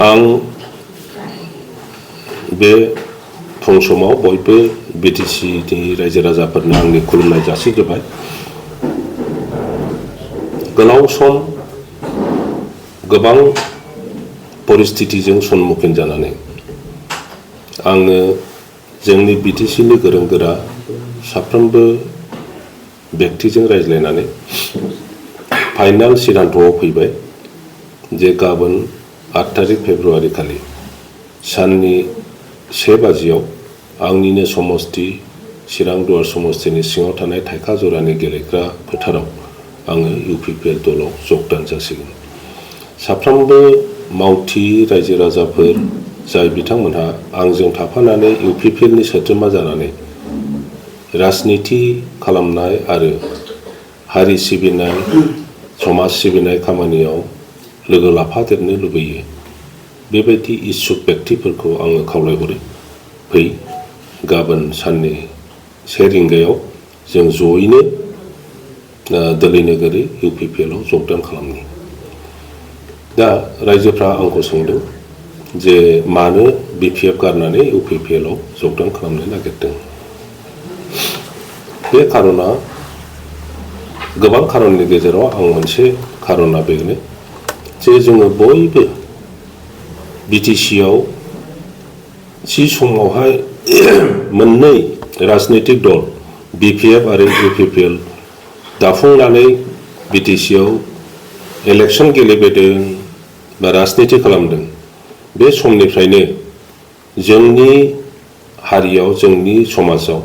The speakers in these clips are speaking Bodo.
आं बे फुं समाव बयबो बिटिसिनि रायजो राजाफोरनो आंनि खुलुमनाय जासिग्रोबाय। गोलाव सम गोबां परिस्थितिजों सन्मुखीन जानानै आङो जोंनि बिटिसिनि गोरों गोरा साफ्रोमबो व्यक्तिजों रायज्लायनानै फाइनाल सिद्धान्तआव फैबाय जे गाबोन 8 तारिख फेब्रुवारि खालि साननि 1 बाजियाव आंनिनो समस्ति चिरां दुवार समस्तिनि सिङाव थानाय थाइखा जरानि गेलेग्रा फोथाराव आङो इउपिपिएल दलाव जगदान जासिगोन। साफ्रोमबो मावथि रायजो राजाफोर जाय बिथांमोनहा आंजों थाफानानै इउपिपिएलनि सोद्रोमा जानानै राजनिति खालामनाय आरो हारि सिबिनाय समाज सिबिनाय खामानियाव लोगो लाफादेरनो लुबैयो, बेबायदि इच्छुक व्यक्तिफोरखौ आङो खावलायहरो, फै गाबोन साननि 1 रिंगायाव जों जयैनो दोलै नोगोरै इउपिपिएलआव जगदान खालामनि। दा रायजोफ्रा आंखौ सोंदों जे मानो बिपिएफ गारनानै इउपिपिएलआव जगदान खालामनो नागिरदों। बे खारना गोबां खारननि गेजेराव आं मोनसे खारना बेनो जे जोङो बयबो बिटिसिआव जि समावहाय मोननै राजनैतिक दल बिपिएफ आरो इउपिपिएल दाफुंनानै बिटिसिआव इलेक्सन गेलेबोदों बा राजनिति खालामदों, बे समनिफ्रायनो जोंनि हारियाव जोंनि समाजाव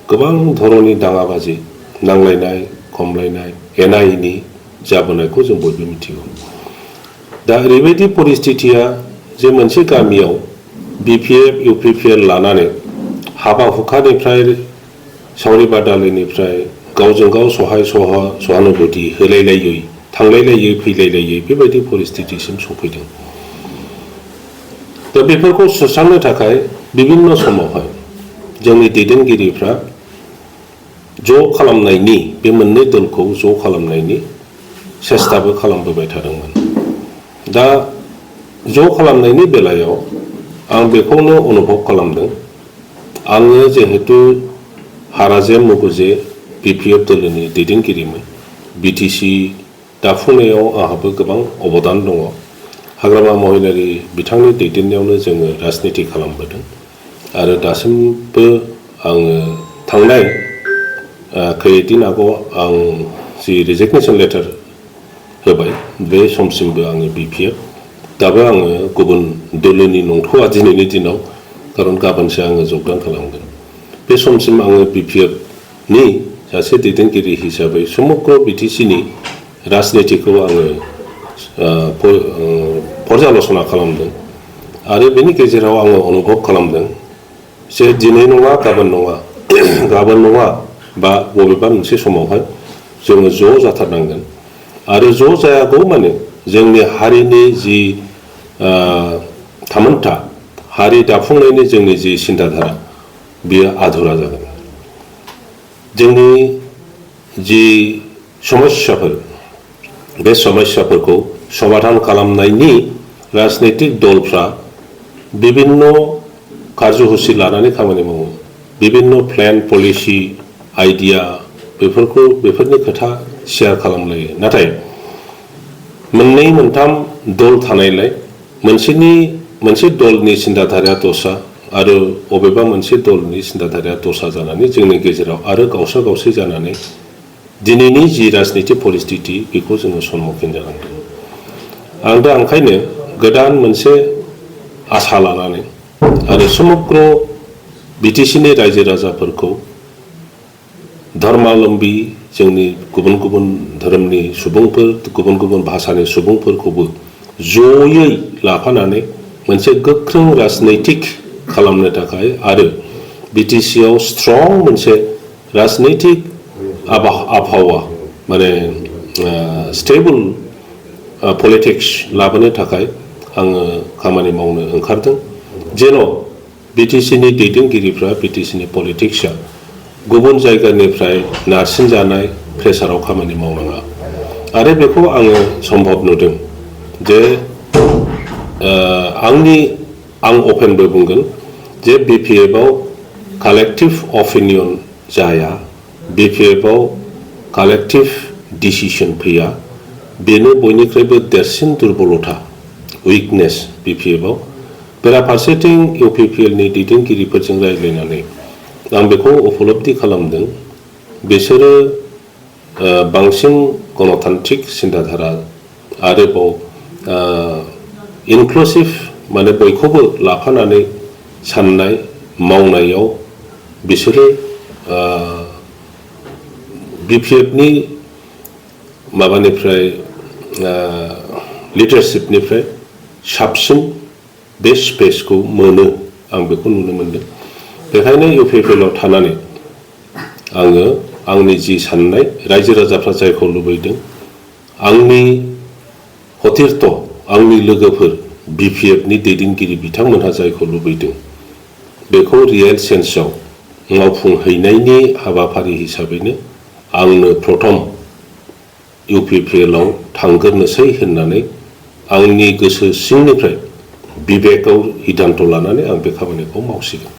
गोबां धरननि दाङाबाजि नांलायनाय खमलायनाय एना एनि जाबोनायखौ जों बयबो मिथिगौ। दा ओरैबायदि परिस्थितिया जे मोनसे गामियाव बिपिएफ इउपिपिएल लानानै हाबा हुखानिफ्राय सावरि बादालिनिफ्राय गावजों गाव सहानुभूति होलायलायै थांलायलायै फैलायलायै बेबायदि परिस्थितिसिम सफैदों। दा बेफोरखौ सुस्रांनो थाखाय बिभिन्न समावहाय जोंनि दैदेनगिरिफ्रा ज' खालामनायनि बे मोननै दलखौ ज' खालामनायनि सेस्ताबो खालामबोबाय थादोंमोन। दा ज' खालामनायनि बेलायाव आं बेखौनो अनुभब खालामदों, आङो जिहेतु हाराजे मुगुजे बिपिएफ दोलोनि दैदेनगिरिमोन, बिटिसि दाफुंनायाव आंहाबो गोबां अबदान दङ। हाग्रामा महिलारि बिथांनि दैदेननायावनो जोङो राजनिति खालामबोदों आरो दासिमबो आङो थांनाय खैदिन आगोलाव आं जि रिजिगनेसन लेटार होबाय बे समसिमबो आङो बिपिएफ, दाबो आङो गुबुन दोलोनि नंथ'आ दिनैनि दिनाव, खारन गाबोनसो आङो जगदान खालामगोन। बे समसिम आङो बिपिएफनि सासे दैदेनगिरि हिसाबै समग्र बिटिसिनि राजनितिखौ आङो पर्यालसना खालामदों आरो बेनि गेजेराव आङो अनुभब खालामदों जे दिनै नङा गाबोन नङा बा बबेबा मोनसे समावहाय जोङो ज' जाथारनांगोन आरो ज' जायागौ माने जोंनि हारिनि जि थामोनथा हारि दाफुंनायनि जोंनि जि सिन्ताधारा बेयो आधुरा जागोन। जोंनि जि समस्याफोर बे समस्याफोरखौ समाधान खालामनायनि राजनैतिक दलफ्रा बिभिन्न कार्यसुचि लानानै खामानि मावो, बिभिन्न प्लेन पलिसि आइडिया बेफोरनि खोथा शेयार खालामलायो। नाथाय मोननै मोनथाम दल थानायलाय मोनसे दलनि सिन्ताधाराया दस्रा आरो बबेबा मोनसे दलनि सिन्ताधाराया दस्रा जानानै जोंनि गेजेराव आरो गावसा गावसि जानानै दिनैनि जि राजनिति परिस्थिति बेखौ जोङो सन्मुखीन जानांदों। आं दा ओंखायनो गोदान मोनसे आसा लानानै आरो समग्र बिटिसिनि रायजो राजाफोरखौ धर्मालम्बी जोंनि गुबुन गुबुन धोरोमनि सुबुंफोर गुबुन गुबुन भाषानि सुबुंफोरखौबो जयै लाफानानै मोनसे गोख्रों राजनैतिक खालामनो थाखाय आरो बिटिसिआव स्ट्रं मोनसे राजनैतिक आबहावा माने स्टेबल पलिटिक्स लाबोनो थाखाय आङो खामानि मावनो ओंखारदों, जेन' बिटिसिनि दैदेनगिरिफ्रा बिटिसिनि पलिटिक्सआ गुबुन जायगानिफ्राय नारसिनजानाय प्रेसाराव खामानि मावनाङा। आरो बेखौ आङो सम्भब नुदों जे आं अपेनबो बुंगोन जे BPF-आव कालेक्टिभ अपिनियन जाया, BPF-आव कालेक्टिभ डिसिसन फैया। बेनो बयनिख्रुइबो देरसिन दुर्बलता, उइकनेस BPF-आव। बेराफारसेथिं UPPL-नि दैदेनगिरिफोरजों रायज्लायनानै आं बेखौ उपलब्धि खालामदों, बिसोरो बांसिन गणतान्त्रिक सिन्ताधारा आरोबाव इनक्लुसिभ माने बयखौबो लाफानानै साननाय मावनायाव बिसोरो BPF-नि माबानिफ्राय लिडारशिपनिफ्राय साबसिन बे स्पेसखौ मोनो, आं बेखौ नुनो मोनदों। बेखायनो UPPL-आव थानानै आङो आंनि जि साननाय, रायजो राजाफ्रा जायखौ लुबैदों, आंनि हथिरथ आंनि लोगोफोर BPF-नि दैदेनगिरि बिथांमोनहा जायखौ लुबैदों, बेखौ रियेल सेन्सआव मावफुंहैनायनि हाबाफारि हिसाबैनो आंनो प्रथम UPPL-आव थांग्रोनोसै होननानै आंनि गोसो सिंनिफ्राय बिबेकआव सिद्धान्त लानानै आं बे खामानिखौ मावसिगोन।